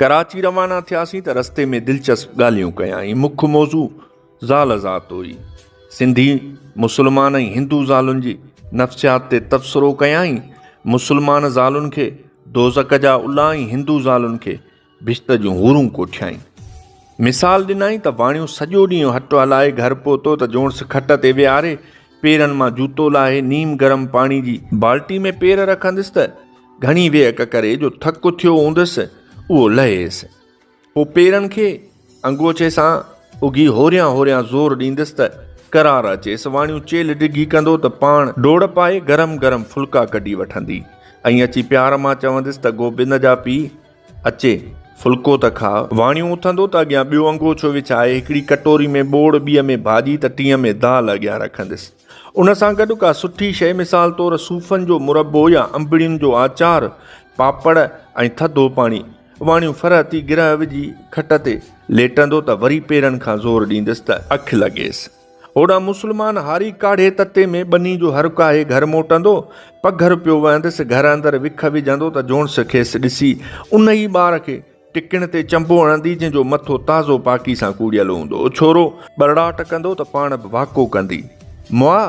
ڪراچي روانا ٿياسين ته رستي ۾ دلچسپ ڳالهيون ڪيائين. مک موضوع زال ذات هئي. سنڌي مسلمان ۽ هندو زالن جي نفسيات تي تبصرو ڪيائين. مسلمان زالن کي دوزخ جا الا ۽ هندو زالن کي بھشت جون حورون ڪوٺيائين. مثال ڏنائين ته واڻيو سڄو ڏينهن هٽ هلائي گهر پهتو ته جوڻس کٽ تي ويهاري پيرن مان جوتو لاهي نيم گرم پاڻي جي بالٽي ۾ پير رکندس ته گهڻي ويهڪ ڪري جو ٿڪ ٿيو هوندس اهو لهيس. پوء پيرن کي انگوڇي سان اگهي هوريان هوريان زور ڏيندس ته قرار اچيس. واڻيو چيلهه ڊگهي ڪندو ته پاڻ ڊوڙ پائي گرم گرم ڦلڪا ڪڍي وٺندي ۽ اچي پيار مان چوندس ته گوبند جا پيء اچي ڦلڪو ته کاء. واڻيو اٿندو ته اڳيان ٻيو انگوڇو وڇائي هڪڙي ڪٽوري ۾ ٻوڙ، ٻيء ۾ ڀاڄي ته ٽينء ۾ دال اڳيان رکندس. ان سان گڏ ڪا سٺي شيء مثال طور صوفن جو مربو يا انبڙين جو آچار، پاپڙ ۽ ٿڌو پاڻي. واڻيو فرحتي گرهه وجهي کٽ تي ليٽندو ته وري پيرن کان زور ڏيندس ته اک لڳيس. هوڏانهن مسلمان هاري ڪاڙهي تتي ۾ ٻني جو هر ڪاهي گهر موٽندو، پگهر پيو وهندس، گهر اندر وک وجهندو ته جوڻس کيس ڏسي ان ئي ٻار کي ٽڪڻ تي چنبو هڻندي جنهن جو مٿو تازو پاڪي سان ڪوڙيل هوندو. ڇورو ٻرڙاٽ ڪندو ته پاڻ به واڪو ڪندي، مئا!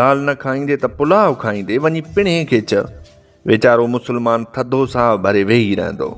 دال نه کائيندي ته پلاء کائيندي، وڃي پڻهين کي چئه. ويچارو مسلمان ٿڌو ساهه ڀري ويهي رهندو.